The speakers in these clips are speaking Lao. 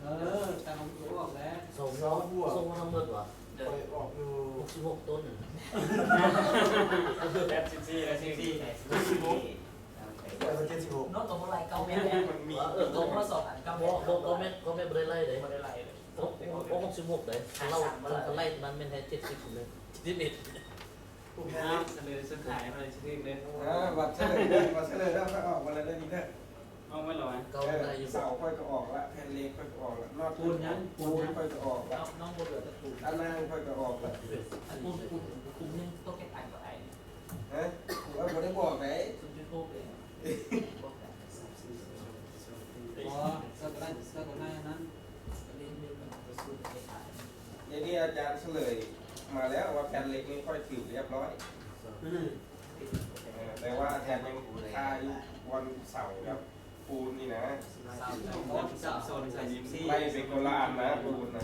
ເອີ ຕາມຂອງຕົວອອກແລ້ວ ສົ່ງ ສົ່ງມາທັງໝົດຫວາ? ຂ້ອຍອອກຢູ່ ຫົກສິບຫົກຕົ້ນ ແປດສິບສີ່ ແປດສິບສີ່ ເຈັດສິບຫົກ ນ້ອງກໍບໍ່ໄລ່ເກົ້າແມັດແຫຼະ ມັນມີ ເອີ ເກົ້າແມັດ ເກົ້າແມັດບໍ່ໄດ້ໄລ່ເດ້ ບໍ່ໄດ້ໄລ່ເດ້ ຫົກສິບຫົກເດ້ ຄັນເລົ່າ ຄັນໄລ່ຕົວນັ້ນແມ່ນໃຫ້ເຈັດສິບເລີຍ ເຈັດສິບເອັດ ສະເໜີສຸດທ້າຍຂ້ອຍຊິຖືກເລີຍ ເອີ ບັດສະເໜີເດີ ບັດສະເໜີເດີ ຂ້ອຍອອກມາແລ້ວເດີນີ້ເດີ ອອກມາແລ້ວຫວາ? ເກົ້າໄດ້ຢູ່ ເສົາຂ້ອຍກໍອອກລະ ແຜ່ນເຫຼັກຂ້ອຍກໍອອກລະ ນັອດ ປູນຍັງ ປູນຂ້ອຍກໍອອກລະ ນ້ອງບໍ່ເຫຼືອແຕ່ປູນ ຕາໜ່າງຂ້ອຍກໍອອກລະ ປູນ ປູນ ປູນຍັງຕົກຈັກອັນກໍໄດ້ ຮະ ຂ້ອຍບໍ່ໄດ້ບອກໃດ ສູນຈຸດຫົກເດ້ ບໍ່ ເຈົ້າກໍໄດ້ ເຈົ້າກໍໄດ້ອັນນັ້ນ ດຽວນີ້ອາຈານສະເຫຼີຍມາແລ້ວວ່າແຜ່ນເຫຼັກນີ້ຂ້ອຍຖືກລຽບຮ້ອຍ ອືມ ເອີ ແຕ່ວ່າອາຈານຍັງຄາຢູ່ວັນເສົາກັບປູນນີ້ນະ ສາມ ສາມ ສາມ ໄລ່ໄປຄົນລະອັນນະ ປູນນະ.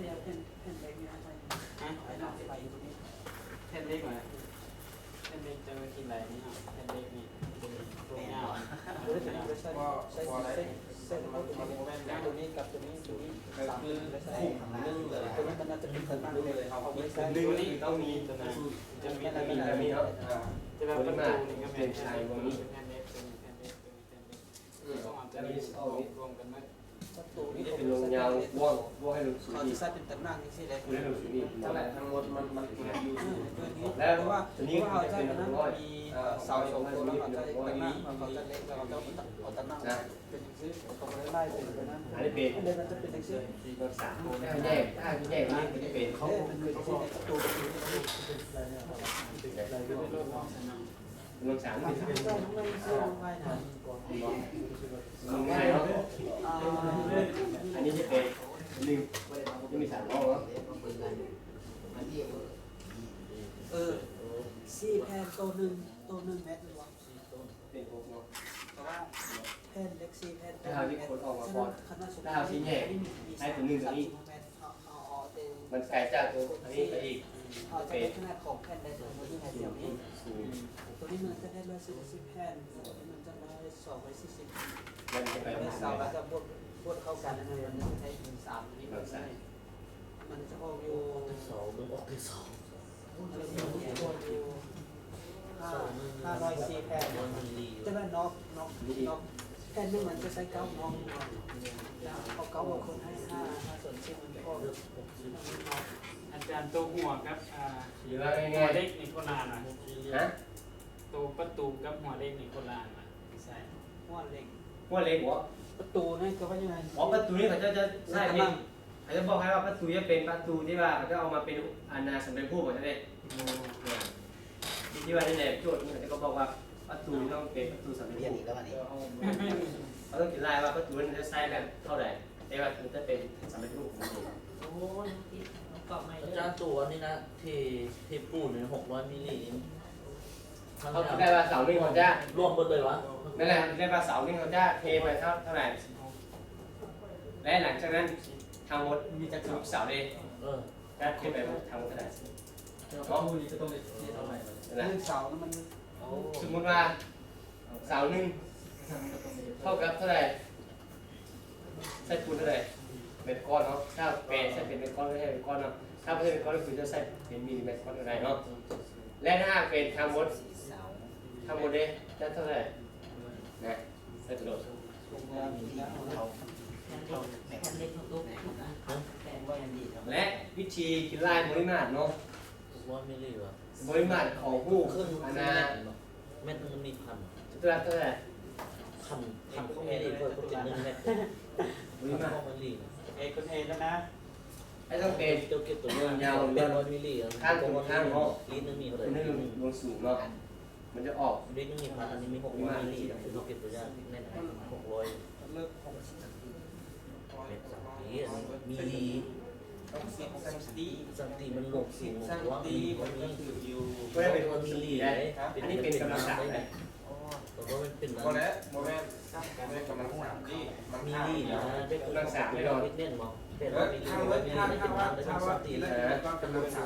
ແຜ່ນ ແຜ່ນເຫຼັກນີ້ເອົາໄປ ຮະ? ເອົາໄປ ໄປຕົງນີ້ ແຜ່ນເຫຼັກຫວາ? ແຜ່ນເຫຼັກເຈົ້າກໍຄິດຫຼາຍນີ້ເນາະ ແຜ່ນເຫຼັກນີ້ ແມ່ນບໍ່? ບໍ່ ບໍ່ໄດ້ ໃຊ້ ໃຊ້ສະເພາະຕົວນີ້ ຕົວນີ້ກັບຕົວນີ້ ຕົວນີ້ ສາມຕົວນີ້ ໃຊ້ ຕົວນີ້ມັນອາດຈະເປັນຕົວນັ້ນເລີຍ ເຮົາບໍ່ໄດ້ໃຊ້ ຕົວນີ້ຕ້ອງມີຕົວນັ້ນ ຈະມີຕົວນີ້ ຕົວນີ້ເນາະ ແຕ່ວ່າປະຕູນີ້ກໍແມ່ນ ເປັນຊາຍບໍ່ມີ ແຜ່ນເຫຼັກ ແຜ່ນເຫຼັກ ແຜ່ນເຫຼັກ ອືມ ຕ້ອງເອົາຕົວນີ້ລວມກັນໝົດ ປະຕູນີ້ເປັນລວງຍາວ ບວກ ບວກໃຫ້ລົງສູງ ເຂົາຈະໃຊ້ເປັນຕາໜ່າງຈັ່ງຊີ້ແຫຼະ ບວກໃຫ້ລົງສູງນີ້ ນັ້ນແຫຼະ ທັງໝົດມັນ ມັນ ມັນຢູ່ ແລ້ວເຮົາໃຊ້ອັນນັ້ນ ມີເສົາສອງຕົວ ແລ້ວເຮົາໃຊ້ຕາໜ່າງ ເຂົາຈະເລັກ ແລ້ວເຂົາຈະເອົາຕາໜ່າງ ເປັນຈັ່ງຊີ້ ເຂົາບໍ່ໄດ້ໄລ່ເປັນແບບນັ້ນ ອັນນີ້ເປັນ ອັນນີ້ມັນຈະເປັນຈັ່ງຊີ້ ລັກສະນະ ຖ້າແຍກ ຖ້າແຍກນີ້ມັນຈະເປັນ ເອີ ມັນເປັນຈັ່ງຊີ້ ປະຕູ ປະຕູ ເປັນລັກສະນະ ມັນສາມ ມັນມີສາມ ມັນງ່າຍເນາະ ອັນນີ້ຈະເປັນໜຶ່ງ ຈະມີສາມຫ້ອງເນາະ ເອີ ສີ່ແຜ່ນ ໂຕໜຶ່ງ ໂຕໜຶ່ງແມັດແມ່ນບໍ່? ເປັນຫົກເນາະ ເພາະວ່າແຜ່ນເຫຼັກສີ່ແຜ່ນ ຖ້າເຮົາຊິຂົນອອກມາກ່ອນ ຖ້າເຮົາຊິແຍກໃຫ້ຕົວໜຶ່ງຕົວນີ້ ມັນໄກຈາກຕົວອັນນີ້ໄປອີກ ເຮົາຈະເປັນຂະໜາດຂອງແຜ່ນໃດຕົວໜຶ່ງໃຫ້ແຖວນີ້ ຕົວນີ້ມັນຈະໄດ້ຮ້ອຍສີ່ສິບແຜ່ນ ຕົວນີ້ມັນຈະໄດ້ສອງຮ້ອຍສີ່ສິບ ມັນຈະໄປ ແລ້ວເຮົາຈະບວກ ບວກເຂົ້າກັນ ອັນນັ້ນມັນຈະໄດ້ເປັນສາມ ຕົວນີ້ມັນຈະໄດ້ ມັນຈະອອກຢູ່ ອອກແຕ່ເສົາ ມັນອອກແຕ່ເສົາ ມັນຈະອອກຢູ່ຫ້າ ຫ້າຮ້ອຍສີ່ແຜ່ນ ແຕ່ວ່ານອກ ນອກ ນອກແຜ່ນໜຶ່ງມັນຈະໃຊ້ເກົ້ານອກ ແລ້ວເອົາເກົ້າມາຄູນໃຫ້ຫ້າ ຫ້າສ່ວນສິບ ມັນຈະອອກ ອາຈານ ໂຕຫົວກັບ ອ່າ ຫຼືວ່າງ່າຍໆ ຫົວເຫຼັກນີ້ຄົນລະອັນຫວາ? ຮະ? ໂຕປະຕູກັບຫົວເຫຼັກນີ້ຄົນລະອັນຫວາ? ໃຊ່ ຫົວເຫຼັກ ຫົວເຫຼັກບໍ? ປະຕູນີ້ກໍວ່າຍັງໄງ? ອໍ ປະຕູນີ້ເຂົາເຈົ້າຈະໃຊ້ເປັນ ເຂົາຈະບອກໃຫ້ວ່າປະຕູຈະເປັນປະຕູທີ່ວ່າເຂົາຈະເອົາມາເປັນອັນນ່າ ສຳເລັດຮູບວ່າຊັ້ນເດ ທີ່ວ່າໃນແຫຼບໂຈດເຂົາຈະກໍບອກວ່າປະຕູຕ້ອງເປັນປະຕູສຳເລັດຮູບ ເຂົາຕ້ອງຄິດລາຍວ່າປະຕູນັ້ນຈະໃຊ້ແບບເທົ່າໃດ ແຕ່ວ່າມັນຈະເປັນສຳເລັດຮູບຂອງມັນເອງ. ອາຈານ ຕົວນີ້ນະ ເທ ເທປູນນີ້ ຫົກຮ້ອຍມິລລີ ເຮົາຄິດໄດ້ວ່າເສົາໜຶ່ງເຮົາຈະ ລວມເບິດເລີຍຫວາ? ນັ້ນແຫຼະ ເຮົາຄິດໄດ້ວ່າເສົາໜຶ່ງເຮົາຈະເທໄປເທົ່າ ເທົ່າໃດ ແລະ ຫຼັງຈາກນັ້ນທັງໝົດມີຈັກລູກເສົາເດ? ເອີ ຈັກເຮັດໄປທັງໝົດເທົ່າໃດ? ເນາະ ຈະຕ້ອງໄດ້ເຮັດເທົ່າໃດ? ນັ້ນແຫຼະ ໜຶ່ງເສົາມັນ ສົມມຸດວ່າເສົາໜຶ່ງເທົ່າກັບເທົ່າໃດ? ໃຊ້ປູນເທົ່າໃດ? ແມັດກ້ອນເນາະ ຖ້າແປນໃຊ້ເປັນແມັດກ້ອນກໍໃຊ້ແມັດກ້ອນເນາະ ຖ້າບໍ່ໃຊ້ແມັດກ້ອນກໍຄືຈະໃຊ້ເປັນມິລລີແມັດກ້ອນກໍໄດ້ເນາະ ແລະ ຖ້າຫາກເປັນທັງໝົດ ທັງໝົດເດ ຈະເທົ່າໃດ? ນະ ໃສ່ໂລດ ແລະ ວິທີຄິດລາຍບໍລິມາດເນາະ ຫົກຮ້ອຍມິລລີຫວາ? ບໍລິມາດຂອງຮູບອັນນ່າ ແມັດໜຶ່ງມັນມີພັນ ເທົ່າໃດ? ພັນ ພັນຂອງມິລລີ ເພິ່ນເປັນໜຶ່ງແມັດ ພັນຂອງມິລລີ ເອ ຄຸນເອແລ້ວນະ ໃຫ້ສັງເກດ ເຈົ້າເກັບຕົວຢ່າງ ແປດຮ້ອຍມິລລີ ຂ້າງຕົວຂ້າງເນາະ ລີດໜຶ່ງມີເທົ່າໃດ? ໜຶ່ງລວງສູງເນາະ ມັນຈະອອກ ລີດໜຶ່ງມີພັນ ອັນນີ້ມີຫົກຮ້ອຍມິລລີ ຄືເຮົາເກັບຕົວຢ່າງແມ່ນຫົກຮ້ອຍ ແມ່ນສາມປີ ອັນນີ້ມີລີ ຊັງຕີ ມັນລວງສູງ ວ່າມີ ບໍ່ໄດ້ເປັນຄົນສູງໄດ໋ ອັນນີ້ເປັນກຳລັງສັກໄດ໋ ບໍ່ແມ່ນ ບໍ່ແມ່ນ ກຳລັງສັກ ມີລີນະ ກຳລັງສັກແນ່ນອນ ເປັນວ່າມີລີ ມີລີ ເປັນວ່າໄດ້ສັກຕີ ກຳລັງສັກ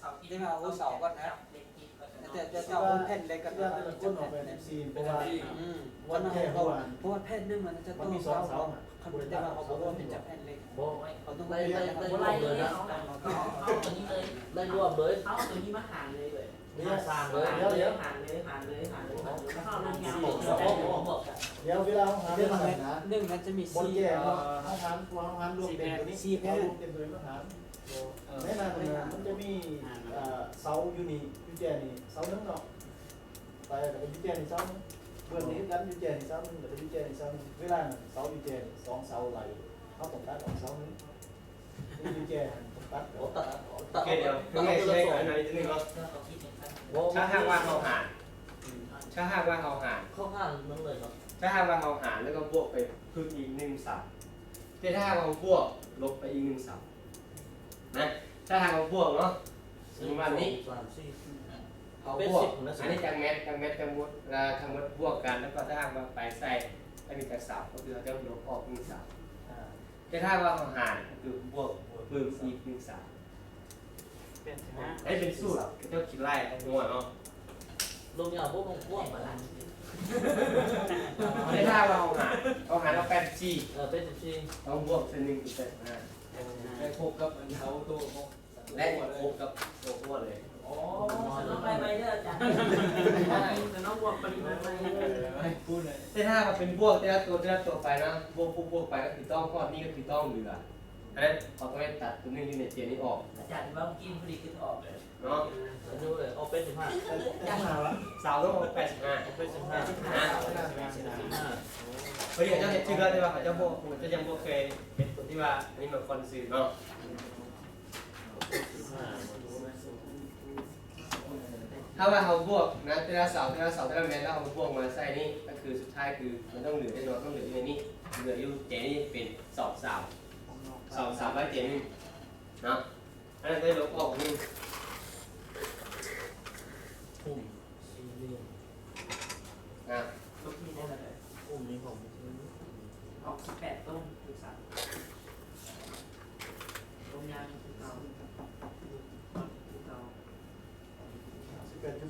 ເສົາທິດ ແຕ່ວ່າເອົາເສົາກ່ອນນະ ແຕ່ ແຕ່ ແຕ່ເອົາແຜ່ນເຫຼັກກ່ອນ ເວລາແຕ່ລະຄົນອອກແບບ ເອັຟຊີ ເພາະວ່າ ອືມ ວັດແຄ່ຫົວ ເພາະວ່າແຜ່ນໜຶ່ງມັນຈະຕ້ອງ ມັນມີສອງເສົາ ເອົາ ຄັນແຕ່ວ່າເຮົາບໍ່ລວມເປັນຈາກແຜ່ນເຫຼັກ ບໍ່ ເຮົາຕ້ອງ ໄລ່ ໄລ່ ໄລ່ລວມເລີຍນະ ເອົາຕົວນີ້ເລີຍ ໄລ່ລວມເລີຍ ເອົາຕົວນີ້ມາຫານເລີຍ ມາສ້າງເລີຍ ດຽວ ດຽວ ຫານເລີຍ ຫານເລີຍ ຫານເລີຍ ຫານເລີຍ ດຽວເວລາເຮົາຫານ ໜຶ່ງມັນຈະມີສີ່ ເຮົາຫານ ເຮົາຫານລວມເຕັມຕົວນີ້ ສີ່ແຜ່ນ ເຮົາລວມເຕັມຕົວນີ້ມາຫານ ເອີ ໃນນັ້ນມັນຈະມີ ອ່າ ເສົາຢູ່ນີ້ ຢູ່ແຈນີ້ເສົາໜຶ່ງເນາະ ໄປແລ້ວກໍຢູ່ແຈນີ້ເສົາໜຶ່ງ ເບື້ອງນີ້ຄືກັນ ຢູ່ແຈນີ້ເສົາໜຶ່ງ ແລ້ວກໍຢູ່ແຈນີ້ເສົາໜຶ່ງ ເວລານັ້ນເສົາຢູ່ແຈນີ້ສອງເສົາໄລ່ ເຮົາຕ້ອງຕັດອອກເສົາໜຶ່ງ ຢູ່ແຈຫັ້ນຕ້ອງຕັດ ໂອ້ ຕັດ ຕັດ ໂອເຄ ດຽວ ຕັດ ງ່າຍໆ ຊິໃຫ້ໜ້ອຍໜຶ່ງເນາະ ຖ້າຫາກວ່າເຮົາຫານ ຖ້າຫາກວ່າເຮົາຫານ ເຮົາຫານມັນເລີຍເນາະ ຖ້າຫາກວ່າເຮົາຫານ ແລ້ວກໍບວກໄປເພີ່ມອີກໜຶ່ງເສົາ ແຕ່ຖ້າຫາກວ່າເຮົາບວກ ລົບໄປອີກໜຶ່ງເສົາ ນະ ຖ້າຫາກວ່າບວກເນາະ ສົມມຸດວ່ານີ້ ສອງ ສາມ ສີ່ ເຮົາບວກ ເປັນສິບນະ ອັນນີ້ຈາກແມັດ ຈາກແມັດທັງໝົດ ລະທັງໝົດບວກກັນ ແລ້ວກໍຖ້າຫາກວ່າໄປໃສ່ ໃຫ້ເປັນຈາກເສົາ ກໍຄືເຮົາຈະລົບອອກໜຶ່ງເສົາ ອ່າ ແຕ່ຖ້າວ່າເຮົາຫານ ກໍຄືບວກເພີ່ມອີກໜຶ່ງສາມ ແປດສິບຫ້າ ໃຫ້ເປັນສູດ ເຈົ້າຄິດໄລ່ທັງໝົດເນາະ ລົງຍາວບໍ່ລົງກວ້າງປານນັ້ນ ແຕ່ຖ້າວ່າເຮົາຫານ ເຮົາຫານເອົາແປດສິບສີ່ ເອີ ແປດສິບສີ່ ເຮົາບວກໃສ່ໜຶ່ງເປັນແປດສິບຫ້າ ແລະຄົບກັບອັນເຮົາໂຕ ແລະຄົບກັບຕົວຫົວເລີຍ ອໍ ສະນັ້ນໄປໄວເດີອາຈານ ສະນັ້ນບວກປະລິມານໄວເດີ ແຕ່ຖ້າວ່າເປັນບວກແຕ່ລະຕົວ ແຕ່ລະຕົວໄປເນາະ ບວກ ບວກ ບວກໄປກໍຖືກຕ້ອງ ຮອດນີ້ກໍຖືກຕ້ອງເຫຼືອ ອັນນັ້ນເຮົາຕ້ອງໄດ້ຕັດຕົວໜຶ່ງຢູ່ໃນເຈນນີ້ອອກ ອາຈານເວົ້າກິນພໍດີຄິດອອກເລີຍເນາະ ອອກແປດສິບຫ້າ ສາວຕ້ອງອອກແປດສິບຫ້າ ອອກແປດສິບຫ້າ ນະ ພໍດີເຈົ້າເຮັດຊື່ແລ້ວ ແຕ່ວ່າເຂົາເຈົ້າບໍ່ ເຂົາເຈົ້າຍັງບໍ່ເຄີຍເຮັດຕົວທີ່ວ່າອັນນີ້ມາກ່ອນຊື່ເນາະ ຖ້າວ່າເຮົາບວກນະ ແຕ່ລະເສົາ ແຕ່ລະເສົາ ແຕ່ລະແມັດ ແລ້ວເຮົາມາບວກມາໃສ່ນີ້ ກໍຄືສຸດທ້າຍຄືມັນຕ້ອງເຫຼືອແນ່ນອນ ຕ້ອງເຫຼືອຢູ່ໃນນີ້ ເຫຼືອຢູ່ເຈນີ້ເປັນສອງສາມ ສອງສາມໄວ້ເຈໜຶ່ງເນາະ ອັນນັ້ນໄດ້ລົບອອກໜຶ່ງ ກຸ່ມສີ່ເຫຼື່ອມ ອ່າ ລົບນີ້ໄດ້ເທົ່າໃດ? ກຸ່ມນີ້ຂອງ ອອກສິບແປດຕົ້ນ ຄືສາມ ລົບຍາວຄືເກົ່າ ອ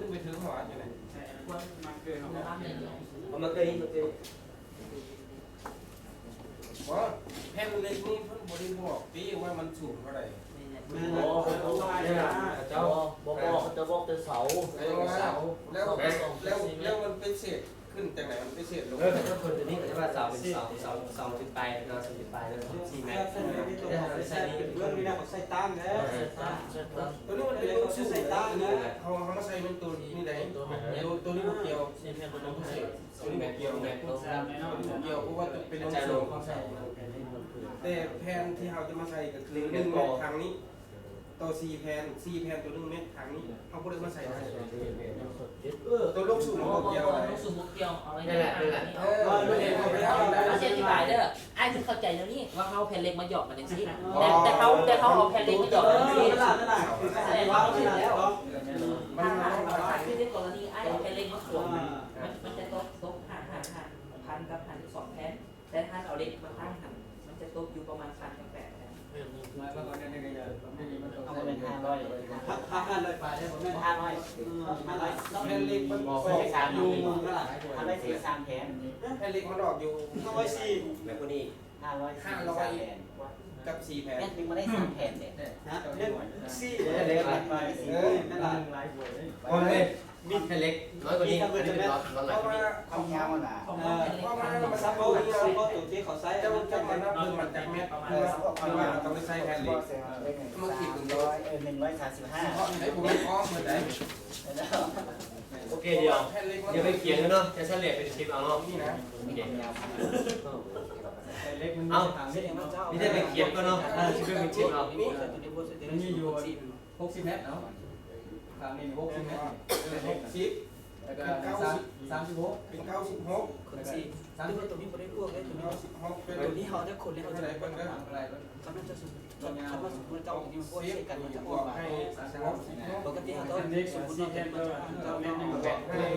ຂຶ້ນໄປເທິງຫວາຈັ່ງໃດ? ເອົາມາເຄີຍ ເຄີຍ ບໍ່ ແຜ່ນເຫຼັກນີ້ເພິ່ນບໍ່ໄດ້ບອກຕິວ່າມັນສູງເທົ່າໃດ. ແມ່ນ ເຂົາເຈົ້າບໍ່ບອກ ເຂົາເຈົ້າບອກແຕ່ເສົາ ແລ້ວ ແລ້ວ ແລ້ວມັນໄປເສດຂຶ້ນຈັ່ງໃດ? ມັນໄປເສດລົງ ເອີ ເພິ່ນຕົວນີ້ກໍຈະວ່າເສົາເປັນເສົາ ເສົາ ເສົາຂຶ້ນໄປເນາະ ເສົາຂຶ້ນໄປແລ້ວສິບສີ່ແມັດ ແຕ່ເຮົາໃສ່ນີ້ ເບິ່ງນີ້ນະ ເຂົາໃສ່ຕາມແລ້ວ ຕົວນີ້ມັນເປັນລົງສູງ ເຮົາ ເຮົາມາໃສ່ແມ່ນຕົວນີ້ໄດ໋ ຕົວ ຕົວນີ້ບໍ່ກ່ຽວ ຕົວນີ້ບໍ່ກ່ຽວ ຕົວນີ້ບໍ່ກ່ຽວ ເພາະວ່າເປັນລົງສູງ ແຕ່ແຜ່ນທີ່ເຮົາຈະມາໃສ່ກໍຄືໜຶ່ງແມັດທາງນີ້ ຕໍ່ສີ່ແຜ່ນ ສີ່ແຜ່ນຕໍ່ໜຶ່ງແມັດທາງນີ້ ເຮົາບໍ່ໄດ້ມາໃສ່ໃນ ເອີ ຕົວລົງສູງບໍ່ກ່ຽວ ລົງສູງບໍ່ກ່ຽວ ເອົາໄວ້ ນັ້ນແຫຼະ ນັ້ນແຫຼະ ເອີ ເຮົາຊິອະທິບາຍເດີ ອ້າຍຊິເຂົ້າໃຈແນວນີ້ ວ່າເຮົາເອົາແຜ່ນເຫຼັກມາຫຍອກກັນຈັ່ງຊີ້ ແຕ່ ແຕ່ເຮົາ ແຕ່ເຮົາເອົາແຜ່ນເຫຼັກມາຫຍອກກັນຈັ່ງຊີ້ ແສດງວ່າມັນຖືກແລ້ວ ມັນ ຖ້າ ຖ້າຄືໃນກໍລະນີອ້າຍເອົາແຜ່ນເຫຼັກມາຂວາງ ມັນ ມັນຈະຕົກ ຕົກຫານ ຫານ ຫານ ພັນກັບຫານສອງແຜ່ນ ແຕ່ຖ້າເອົາເຫຼັກມາຕັ້ງຫັ້ນ ມັນຈະຕົກຢູ່ປະມານພັນກັບແປດແຜ່ນ ເອົາແມ່ນຫ້າຮ້ອຍ ຫ້າ ຫ້າຮ້ອຍປາຍເດ້ ບໍ່ແມ່ນຫ້າຮ້ອຍ ຫ້າຮ້ອຍ ແຜ່ນເຫຼັກມັນອອກຢູ່ ຫ້າຮ້ອຍສີ່ສິບສາມແຜ່ນ ແຜ່ນເຫຼັກມັນອອກຢູ່ຫ້າຮ້ອຍສີ່ ແລ້ວຜູ້ນີ້ ຫ້າຮ້ອຍ ຫ້າຮ້ອຍ ສີ່ແຜ່ນ ກັບສີ່ແຜ່ນ ແມັດໜຶ່ງມາໄດ້ສາມແຜ່ນເດ້ ຮະ ໜຶ່ງສີ່ ເອີ ເອີ ມີແຜ່ນເຫຼັກນ້ອຍກວ່ານີ້ ມັນຈະເປັນລອດ ລອດຫຼາຍກວ່ານີ້ ຄວາມຍາວຫັ້ນນະ ເອີ ເພາະວ່າເຮົາກໍຊັບໂພ ໂພຕົວທີ່ເຂົາໃຊ້ ແຕ່ວ່າມັນຈະແມ່ນ ເອີ ເພາະວ່າເຮົາຕ້ອງໄດ້ໃຊ້ແຜ່ນເຫຼັກ ເອີ ເຮົາມາຄິດເບິ່ງ ຮ້ອຍ ເອີ ໜຶ່ງຮ້ອຍສາມສິບຫ້າ ເພາະໃດ ບໍ່ແມ່ນອ້ອມເໝິດໃດ ໂອເຄ ດຽວ ດຽວໄປຂຽນກັນເນາະ ຈະສະເລັດເປັນຄລິບເອົາເນາະ ນີ້ນະ ໂອເຄ ເອົາ ມີແຕ່ໄປຂຽນກ່ອນເນາະ ເອີ ຊິເປັນຄລິບເອົາ ມັນມີຢູ່ຫົກສິບແມັດເນາະ ຂ້າງນີ້ຫົກສິບແມັດ ຫົກສິບ ແລ້ວກໍສາມ ສາມສິບຫົກ ເປັນເກົ້າສິບຫົກ ແລ້ວກໍສາມສິບຫົກ ຕົວນີ້ບໍ່ໄດ້ບວກເດ້ ຕົວນີ້ ເກົ້າສິບຫົກ ຕົວນີ້ເຮົາຈະຄູນແລ້ວເຮົາຈະບວກກັນ ຄັນມັນຈະສົມ ຄັນວ່າສົມມຸດເຈົ້າຕົວນີ້ມັນບວກໃສ່ກັນ ມັນຈະອອກມາ ປົກກະຕິເຮົາຕ້ອງສົມມຸດເນາະ ເຈົ້າເນາະ